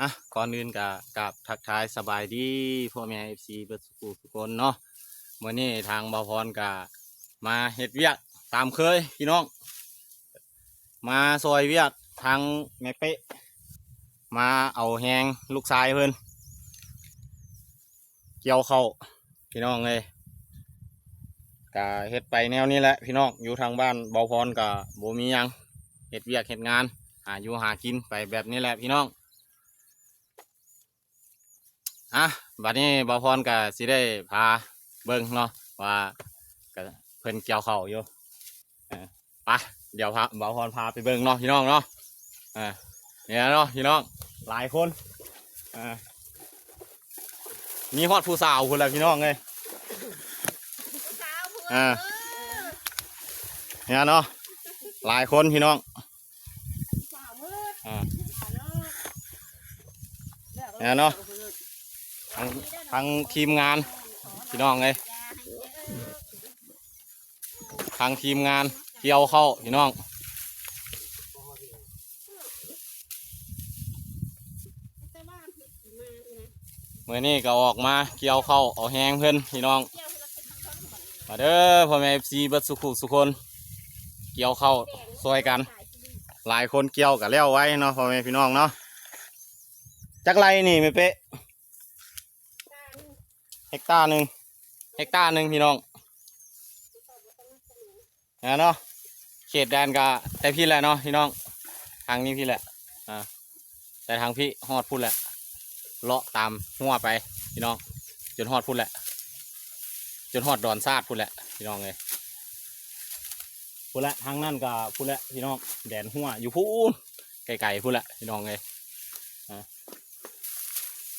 ອ່ະ ກ່ອນອື່ນກະກາບທັກທາຍສະບາຍດີພໍ່ແມ່ເອັຟຊີເບິດສູ່ຜູ້ສູ່ຄົນເນາະ. ມື້ນີ້ທາງບ່າວພອນກະມາເຮັດວຽກຕາມເຄີຍພີ່ນ້ອງ, ມາຊ່ອຍວຽກທາງແມ່ເປະ, ມາເອົາແຮງລູກຊາຍເພິ່ນ ກ່ຽວເຂົ້າພີ່ນ້ອງເອີຍ. ກະເຮັດໄປແນວນີ້ແຫຼະພີ່ນ້ອງ, ຢູ່ທາງບ້ານບ່າວພອນກະບໍ່ມີຫຍັງ, ເຮັດວຽກເຮັດງານ ຫາຢູ່ຫາກິນໄປແບບນີ້ແຫຼະພີ່ນ້ອງ. ອ່ະ ບັດນີ້ບ່າວພອນກະຊິໄດ້ພາເບິ່ງເນາະ ວ່າກະເພິ່ນກ່ຽວເຂົ້າຢູ່. ເອີ ໄປ ດຽວພາ ບ່າວພອນພາໄປເບິ່ງເນາະພີ່ນ້ອງເນາະ. ເອີ ນີ້ເນາະພີ່ນ້ອງ ຫຼາຍຄົນ ເອີ ມີຮອດຜູ້ສາວພຸ້ນແຫຼະພີ່ນ້ອງເອີຍ. ຜູ້ສາວພຸ້ນ ເອີ ເອີ ນີ້ເນາະ ຫຼາຍຄົນພີ່ນ້ອງ. ອ່າ ແມ່ນເນາະ ທັງ ທັງທີມງານພີ່ນ້ອງເອີຍ, ທັງທີມງານກ່ຽວເຂົ້າພີ່ນ້ອງ. ມື້ນີ້ກໍອອກມາກ່ຽວເຂົ້າເອົາແຮງເພິ່ນພີ່ນ້ອງ. ມາເດີພໍ່ແມ່ເອັຟຊີເບິດສູ່ຜູ້ສູ່ຄົນ ກ່ຽວເຂົ້າຊ່ອຍກັນ, ຫຼາຍຄົນກ່ຽວກໍແລ້ວໄວເນາະພໍ່ແມ່ພີ່ນ້ອງເນາະ. ຈັກໄຮ່ນີ້ແມ່ເປະ? ເຮັກຕາໜຶ່ງ ເຮັກຕາໜຶ່ງພີ່ນ້ອງ. ນະເນາະ ເຂດແດນກະແຕ່ພີ້ແຫຼະເນາະພີ່ນ້ອງ, ທາງນີ້ພີ້ແຫຼະ ອ່າ ແຕ່ທາງພີ້ຮອດພຸ້ນແຫຼະ, ເລາະຕາມຮົ້ວໄປພີ່ນ້ອງ ຈົນຮອດພຸ້ນແຫຼະ, ຈົນຮອດດອນຊາດພຸ້ນແຫຼະພີ່ນ້ອງເອີຍ. ພຸ້ນແຫຼະ ທາງນັ້ນກະພຸ້ນແຫຼະພີ່ນ້ອງ, ແດນຮົ້ວຢູ່ພຸ້ນ ໄກໆພຸ້ນແຫຼະພີ່ນ້ອງເອີຍ. ອ່າ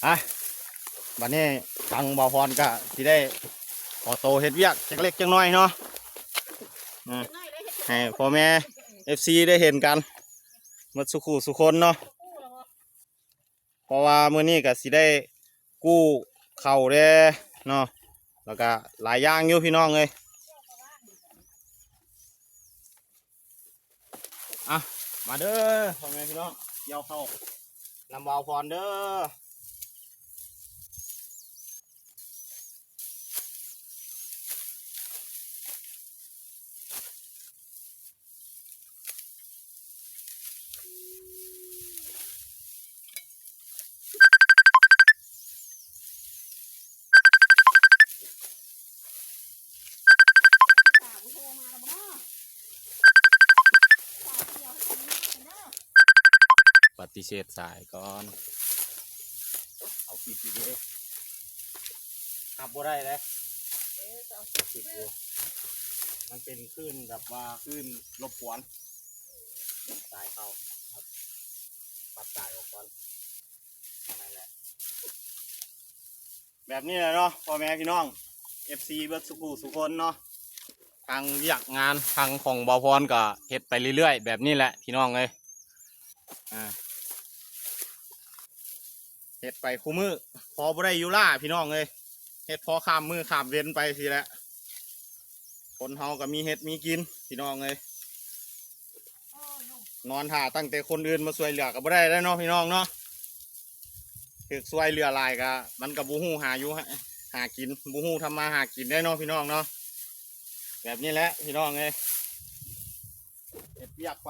ອ່ະ ບັດນີ້ທາງບ່າວພອນກະຊິໄດ້ຂໍໂຕເຮັດວຽກຈັກເລັກຈັກນ້ອຍເນາະ ອ່າ ໃຫ້ພໍ່ແມ່ເອັຟຊີໄດ້ເຫັນກັນໝົດສູ່ຄູ່ສູ່ຄົນເນາະ. ເພາະວ່າມື້ນີ້ກະຊິໄດ້ກູ້ເຂົ້າແດ່ເນາະ ແລ້ວກະຫຼາຍຢ່າງຢູ່ພີ່ນ້ອງເອີຍ. ອ່ະ ມາເດີພໍ່ແມ່ພີ່ນ້ອງ ກ່ຽວເຂົ້ານຳບ່າວພອນເດີ. ປະຕິເສດສາຍກ່ອນ ເອົາຜິດຢູ່ເດ້ ຮັບບໍ່ໄດ້ເດ້. ເອີ ເອົາຜິດຢູ່ ມັນເປັນຄື້ນແບບວ່າຄື້ນລົບກວນສາຍເຂົ້າ ຕັດສາຍອອກກ່ອນ ແບບນີ້ແຫຼະເນາະ ພໍ່ແມ່ພີ່ນ້ອງ ເອັຟຊີ ເບິດສູ່ຄູ່ສູ່ຄົນເນາະ. ທາງວຽກງານທາງຂອງບ່າວພອນກໍເຮັດໄປເລື້ອຍໆ ແບບນີ້ແຫຼະພີ່ນ້ອງເອີຍ. ອ່າ ເຮັດໄປຄູ່ມື້ ພໍບໍ່ໄດ້ຢູ່ລ້າພີ່ນ້ອງເອີຍ, ເຮັດພໍຂ້າມມື້ຂ້າມເວັນໄປຊີ້ແຫຼະ. ຄົນເຮົາກໍມີເຮັດມີກິນພີ່ນ້ອງເອີຍ. ນອນຖ້າຕັ້ງແຕ່ຄົນອື່ນມາຊ່ວຍເຫຼືອກໍບໍ່ໄດ້ແລ້ວເນາະພີ່ນ້ອງເນາະ. ຖືກຊ່ວຍເຫຼືອຫຼາຍກໍ ມັນກໍບໍ່ຮູ້ຫາຢູ່ຫາກິນ ບໍ່ຮູ້ທຳມາຫາກິນໄດ້ເນາະພີ່ນ້ອງເນາະ. ແບບນີ້ແຫຼະພີ່ນ້ອງເອີຍ ເຮັດວຽກໄປ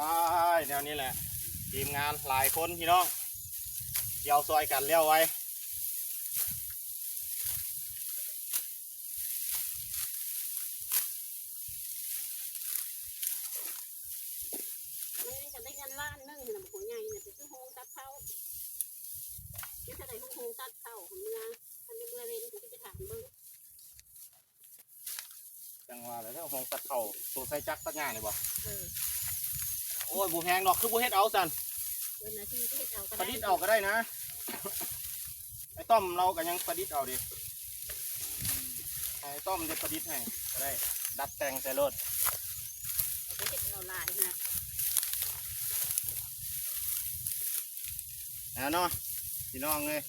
ແນວນີ້ແຫຼະ. ທີມງານຫຼາຍຄົນພີ່ນ້ອງ ກ່ຽວຊ່ອຍກັນແລ້ວໄວ. ມັນກໍໄດ້ເງິນລ້ານໜຶ່ງຫັ້ນນະ ບັກຫົວໃຫຍ່ນະ ໄປຊື້ໂຮງຕັດເຂົ້າ ຍັງບໍ່ໄດ້ໂຮງຕັດເຂົ້າເມືອ ຄັນໄດ້ເມືອເວັນ ກໍຊິໄປຖາມເບິ່ງ. ຈັ່ງວ່າແຫຼະ ໂຮງຕັດເຂົ້າ ໂຕໃສ່ຈັກຕັດຫຍ້ານີ້ບໍ່? ເອີ ໂອ້ຍ ບໍ່ແພງດອກ ຄືບໍ່ເຮັດເອົາຊັ້ນ? ເອີ ນະ ຊິເຮັດເອົາກໍໄດ້ ປະດິດເອົາກໍໄດ້ນະ. ໄອ້ຕ້ອມລາວກໍຍັງປະດິດເອົາເດ້ ໃຫ້ອ້າຍຕ້ອມເຮັດປະດິດໃຫ້ກໍໄດ້ ດັດແຕ່ງໃສ່ໂລດ ໄປເຮັດເອົາຫຼາຍຫັ້ນນະ. ແລ້ວເນາະພີ່ນ້ອງເອີຍ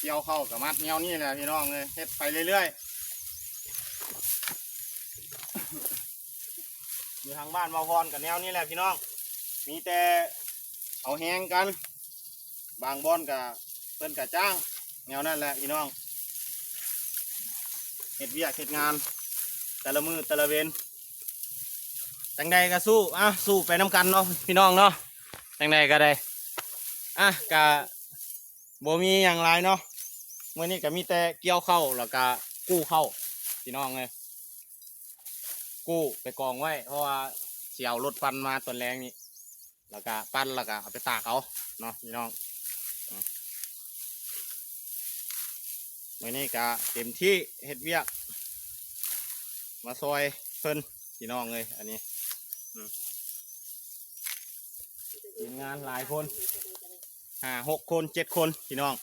ກ່ຽວເຂົ້າກໍມັດແນວນີ້ແຫຼະພີ່ນ້ອງເອີຍ ເຮັດໄປເລື້ອຍໆ. ຢູ່ທາງບ້ານບ່າວພອນກໍແນວນີ້ແຫຼະພີ່ນ້ອງ ມີແຕ່ເອົາແຮງກັນ ບາງບ່ອນກະເພິ່ນກະຈ້າງ ແນວນັ້ນແຫຼະພີ່ນ້ອງ ເຮັດວຽກເຮັດງານແຕ່ລະມື້ແຕ່ລະເວັນ. ຈັ່ງໃດກະສູ້ ອ່ະ ສູ້ໄປນຳກັນເນາະພີ່ນ້ອງເນາະ. ຈັ່ງໃດກະໄດ້ ອ່ະ ກະບໍ່ມີຫຍັງຫຼາຍເນາະ ມື້ນີ້ກະມີແຕ່ກ່ຽວເຂົ້າ ແລ້ວກະກູ້ເຂົ້າພີ່ນ້ອງເອີຍ. ກູ້ໄປກອງໄວ້ ເພາະວ່າຊິເອົາລົດປັ່ນມາຕອນແລງນີ້ ແລ້ວກະປັ່ນ ແລ້ວກະເອົາໄປຕາກເອົາເນາະພີ່ນ້ອງ. ມື້ນີ້ກະເຕັມທີ່ເຮັດວຽກ ມາຊ່ອຍເພິ່ນພີ່ນ້ອງເອີຍ. ອັນນີ້ ອືມ ທີມງານຫຼາຍຄົນ ຫ້າ ຫົກ ຄົນ ເຈັດ ຄົນພີ່ນ້ອງ.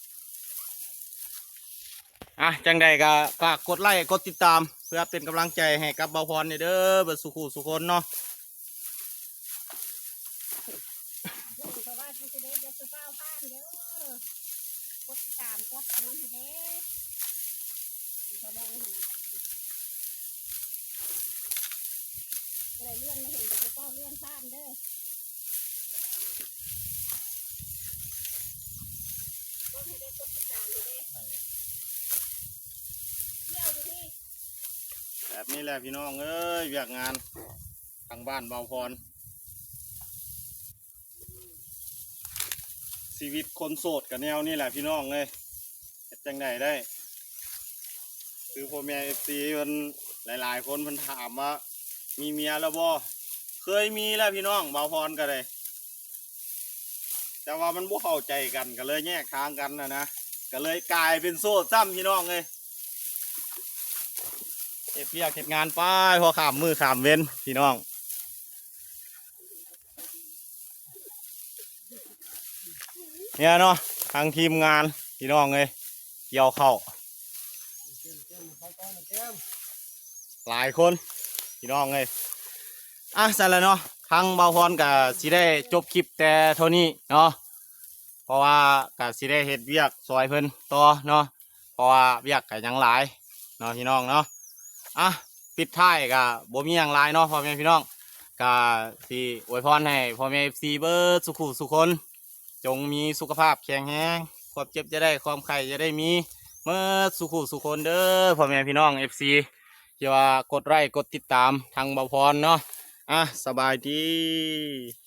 ອ່ະ ຈັ່ງໃດກະຝາກກົດໄລ້ກົດຕິດຕາມ ເພື່ອເປັນກຳລັງໃຈໃຫ້ກັບບ່າວພອນແດ່ເດີ ເບິດສູ່ຄູ່ສູ່ຄົນເນາະ. ກົດຕິດຕາມ ກົດອັນນັ້ນໃຫ້ແດ່ ໄດ້ເລື່ອນມາເຫັນກໍຊິເຝົ້າເລື່ອນຜ່ານເດີ. ກົດໃຫ້ແດ່ ກົດຕິດຕາມໃຫ້ແດ່ ທ່ຽວຢູ່ນີ້. ແບບນີ້ແຫຼະພີ່ນ້ອງເອີຍ ວຽກງານທາງບ້ານບ່າວພອນ. ຊີວິດຄົນໂສດກະແນວນີ້ແຫຼະພີ່ນ້ອງເອີຍ ເຮັດຈັ່ງໃດໄດ້. ຄືພໍ່ແມ່ເອັຟຊີເພິ່ນຫຼາຍໆຄົນເພິ່ນຖາມວ່າ ມີເມຍແລ້ວບໍ່? ເຄີຍມີແລ້ວພີ່ນ້ອງ ບ່າວພອນກະໄດ້ ແຕ່ວ່າມັນບໍ່ເຂົ້າໃຈກັນ ກະເລີຍແຍກທາງກັນຫັ້ນນະ ກະເລີຍກາຍເປັນໂສດຊ້ຳພີ່ນ້ອງເອີຍ. ເຮັດວຽກເຮັດງານໄປ ພໍຂ້າມມື້ຂ້າມເວັນພີ່ນ້ອງ. ນີ້ເນາະ ທາງທີມງານພີ່ນ້ອງເອີຍ ກ່ຽວເຂົ້າຫຼາຍຄົນພີ່ນ້ອງເອີຍ. ອ່ະ ຊັ້ນລະເນາະ ທາງບ່າວພອນກະຊິໄດ້ຈົບຄລິບແຕ່ເທົ່ານີ້ເນາະ ເພາະວ່າກະຊິໄດ້ເຮັດວຽກຊ່ອຍເພິ່ນຕໍ່ເນາະ ເພາະວ່າວຽກກະຍັງຫຼາຍເນາະພີ່ນ້ອງເນາະ. ອ່ະ ປິດທ້າຍກະບໍ່ມີຫຍັງຫຼາຍເນາະ ພໍ່ແມ່ພີ່ນ້ອງ ກະຊິອວຍພອນໃຫ້ພໍ່ແມ່ເອັຟຊີເບິດສູ່ຄູ່ສູ່ຄົນ ຈົ່ງມີສຸຂະພາບແຂງແຮງ ຄວາມເຈັບຢ່າໄດ້ ຄວາມໄຂ້ຢ່າໄດ້ມີ ເໝິດສູ່ຄູ່ສູ່ຄົນເດີ ພໍ່ແມ່ພີ່ນ້ອງເອັຟຊີ ທີ່ວ່າກົດໄລ້ກົດຕິດຕາມທາງບ່າວພອນເນາະ. ອ່ະ ສະບາຍດີ.